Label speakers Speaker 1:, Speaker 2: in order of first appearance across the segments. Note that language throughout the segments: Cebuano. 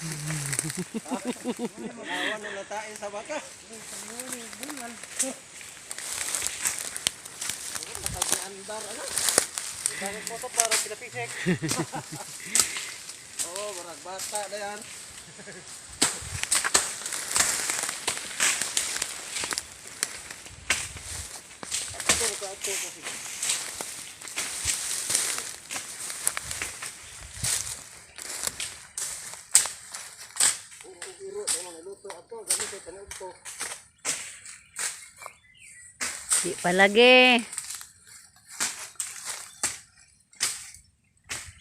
Speaker 1: Awan na natain sa baka. Andar ano? Bakit po to para pinapisik? Oo, barag bata na yan. Ato, ato, ato, kasi. Iro, naman luto ato, ganito tanaw to.
Speaker 2: Di palagi.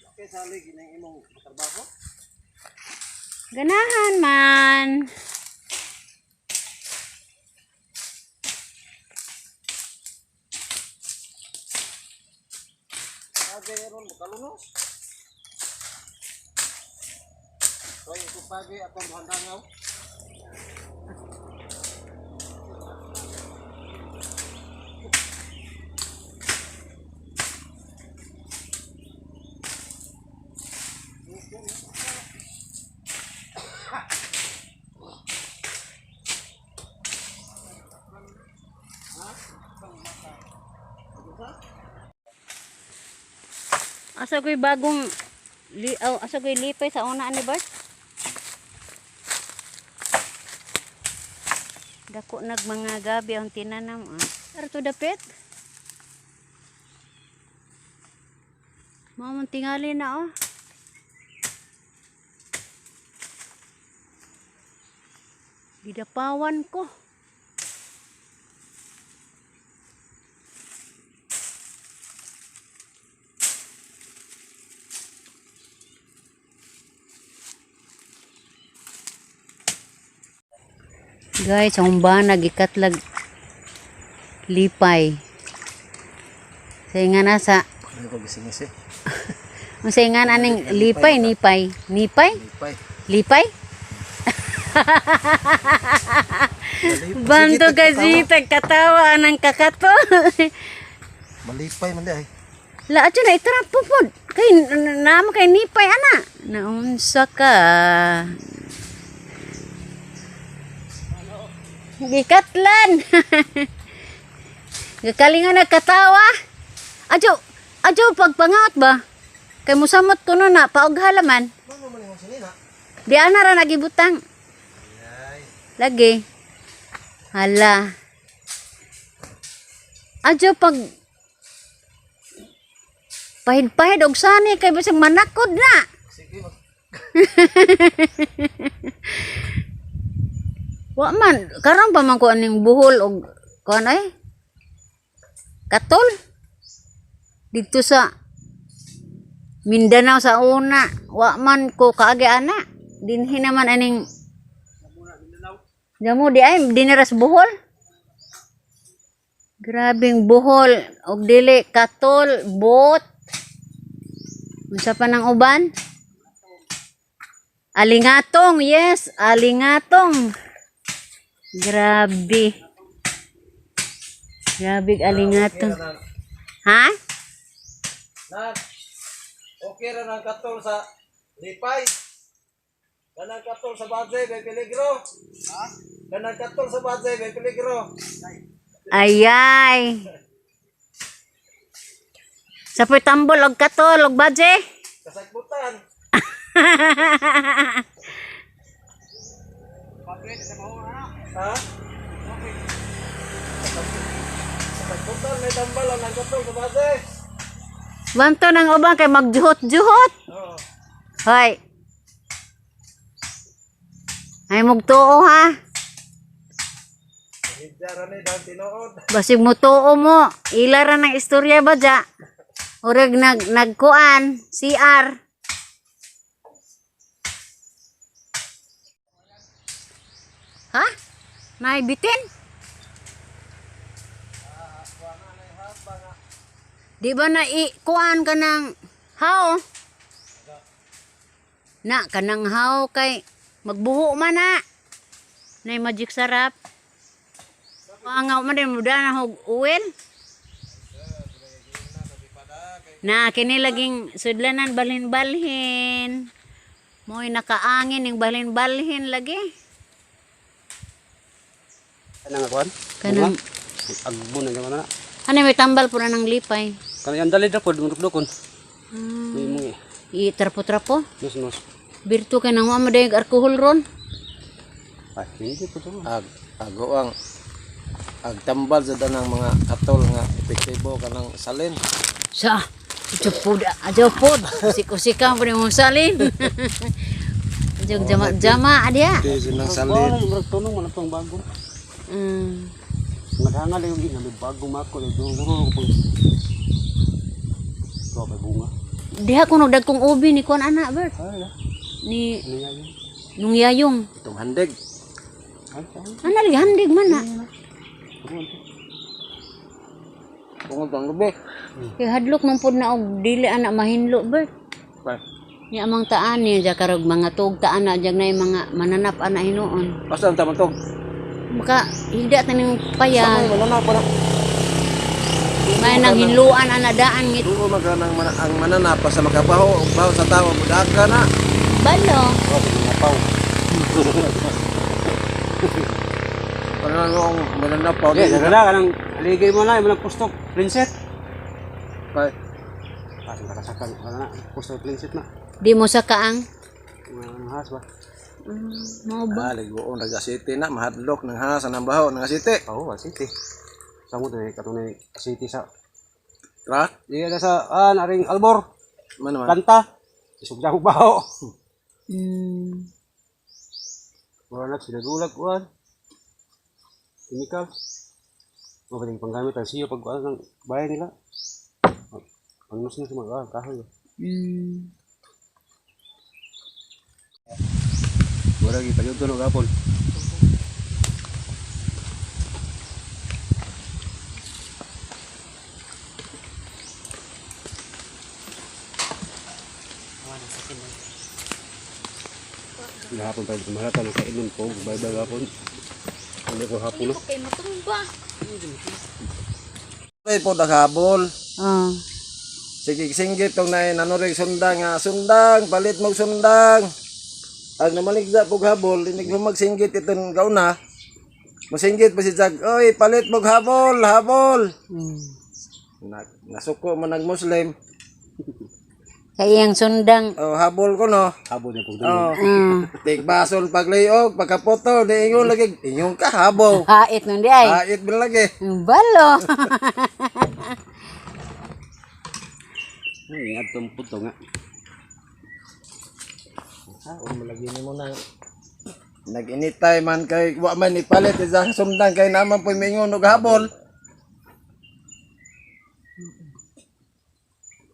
Speaker 1: Okay, salig inang imong trabaho.
Speaker 2: Ganahan man.
Speaker 1: Pagi ron makalunos. Hoy, ito pagi atong buhandangaw.
Speaker 2: Asa ko'y bagong li oh, asa ko'y lipay sa una ni Bart? Dako nag mga gabi ang tinanam ah. Arto dapit. Mao man tingali na oh. Gidapawan ko. Guys, ang ba nagikatlag lipay. Sa nga na sa
Speaker 1: Ano ko gising-gising?
Speaker 2: ang sa nga aning lipay, nipay, nipay,
Speaker 1: Lipay.
Speaker 2: lipay. Banto kasi katawa anang kakato.
Speaker 1: Malipay man di ay.
Speaker 2: La adyo na itara pupod. Kay naamo kay nipay ana. Naunsa ka. Gikatlan. Gakalingan nagkatawa. Adyo, adyo pagpangaot ba? Kay musamot kuno na paog halaman.
Speaker 1: Mano man imong sinina?
Speaker 2: Di ana ra nagibutang.
Speaker 1: Ay.
Speaker 2: Lagi. Hala. Adyo pag pahid-pahid og sani kay bisag manakod na.
Speaker 1: Sige, mag
Speaker 2: Wa man karon pa man ko aning buhol og kuan ay. Katol. Dito sa Mindanao sa una, wa man ko kaagi ana. Dinhi naman aning Damo di ay diniras buhol. Grabing buhol og dili katol bot. Unsa pa nang uban? Alingatong, yes, alingatong. Grabe. Grabe alingatong. Ha?
Speaker 1: Nat. Okay ra nang katol sa lipay. Kanang katol sa badze may peligro. Ha? Kanang katol sa badze may peligro.
Speaker 2: Ayay. Sa tambol og katol og badje.
Speaker 1: Kasagbutan. Ha? Kasagbutan may tambal ang nang katol sa badze.
Speaker 2: Banto ng uban kay magjuhot-juhot.
Speaker 1: Oo.
Speaker 2: Hoy. Ay mugtuo ha.
Speaker 1: Hidya ra ni dang tinuod.
Speaker 2: Basig mutuo mo. Ila ra ng istorya ba dya? Urag nagkuan, CR. Ha? Naibitin? Di ba na i-kuan ka ng haw? Na, kanang haw kay magbuho man na. Nay magic sarap. Angaw man din muda na hog uwel. Na kini laging sudlanan balhin-balhin. Mo'y nakaangin ning balhin-balhin lagi.
Speaker 3: Ano nga kuan?
Speaker 2: Kanang
Speaker 3: Agbo na naman na.
Speaker 2: ano may tambal po na ng lipay.
Speaker 3: Kanang ang dali ra pod dukon. May mungi.
Speaker 2: I trapo-trapo.
Speaker 3: Nus nus.
Speaker 2: Birto kay nang wa mo dayag alkohol ron.
Speaker 3: Ay, hindi po to.
Speaker 1: Ag ago ang agtambal sa danang mga katol nga epektibo kanang salin.
Speaker 2: Sa Ajaw pod, ajaw pod. Usik-usika po mong salin. Ajaw jama-jama adya.
Speaker 1: Di sinang salin.
Speaker 3: Wala murag tunong man pang bago. Naghangal yung gina may bago mako yung duro ko pang. To kay bunga.
Speaker 2: Diha ko nagdagkong ubi ni kuan ana Bert.
Speaker 3: Ay, ah.
Speaker 2: Ni
Speaker 3: Ano yan?
Speaker 2: nung yayong.
Speaker 1: Itong handig.
Speaker 3: Ay, ay.
Speaker 2: Ana lagi handig man na.
Speaker 1: Tungod ang gabi.
Speaker 2: Kay hadlok man pod na og dili ana mahinlo Bert.
Speaker 1: Kay,
Speaker 2: Ni amang taan ni dya karog mga tuog taan na dya na mga mananap ana hinuon.
Speaker 1: Asa ang tamang tog?
Speaker 2: Maka higda taning
Speaker 1: Sama
Speaker 2: payag.
Speaker 1: mananaw pa na.
Speaker 2: May nang hinluan ana daan ngit
Speaker 1: Dugo man ka ng mana, ang mananapa sa makabaho, og baho sa tao mudaka na.
Speaker 2: balo.
Speaker 3: Oh, mga paw.
Speaker 1: Ano ang mananapaw
Speaker 3: Okay,
Speaker 1: di
Speaker 3: nagala ka ng aligay mo na, mo ng pustok, plinset.
Speaker 1: Kay
Speaker 3: Pasang kakasakan, wala na, pustok plinset na.
Speaker 2: Di mo sa kaang.
Speaker 3: Mga has ba?
Speaker 2: Mao ba?
Speaker 1: ah, liguon raga city na mahadlok nang hasa ng baho ng city.
Speaker 3: Oo, oh, city. Sa mo dai katunay city sa
Speaker 1: Ra?
Speaker 3: Di na sa naring Albor,
Speaker 1: Man man.
Speaker 3: Planta. Isugda ko baho. Wala na sinagulag kuan. Chemical. Mo pwedeng panggamit ang siyo pag kuan ng bahay nila. Pangnos na sa mga kahoy. Mura gi palyod no gapon. Gahapon pa ito mahalata ng kainon ko, bye-bye gapon. Hindi ko hapon na.
Speaker 2: Kay matumba.
Speaker 1: Ay po naghabol.
Speaker 2: Oh.
Speaker 1: Sige singgit tong nay nanurig sundang nga sundang palit mo sundang. Ang namaligda pug habol inig mo magsinggit itong gauna. Masinggit pa si Jag, oy palit mo habol, habol. Na, nasuko man ang Muslim.
Speaker 2: Kay iyang sundang.
Speaker 1: Oh, habol ko no.
Speaker 3: Habol niya pag
Speaker 1: Oh, tigbason pagliog, pagkapoto, di ingon lagi, ingon ka habaw.
Speaker 2: Hait nun di ay.
Speaker 1: Hait man lagi.
Speaker 2: Balo.
Speaker 3: Ay, atong puto nga.
Speaker 1: Ha, oh, malagi nimo nang nag-initay man kay wa man ipalit isang sundang kay naman po'y mingon og habol.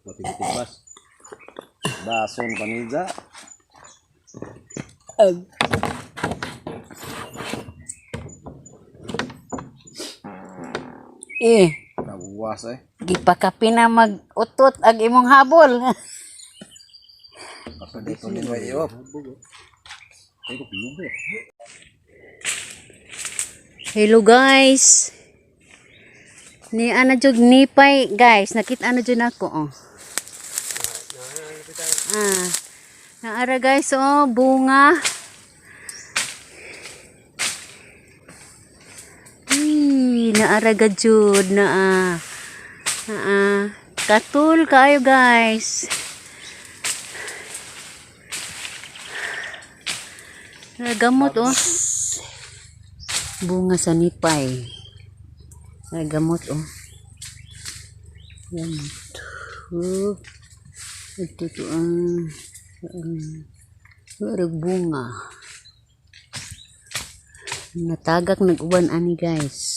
Speaker 3: Matigitig-bas.
Speaker 1: Bason panidya.
Speaker 2: Eh,
Speaker 1: Kawas eh.
Speaker 2: gipakapi na mag-utot ag imong habol.
Speaker 1: Basta dito ni may iop.
Speaker 3: Ay, ko pinubi.
Speaker 2: Hello guys. Ni ana jud nipay guys, nakita na jud nako oh. Ah. Naara guys oh, bunga. Ay, naara ga jud naa. Naa. Katul kayo guys. Gamot oh. Bunga sa nipay. Ay, gamot, oh. Gamot. Oh. Ito to ang ang bunga. Natagak nag-uban ani guys.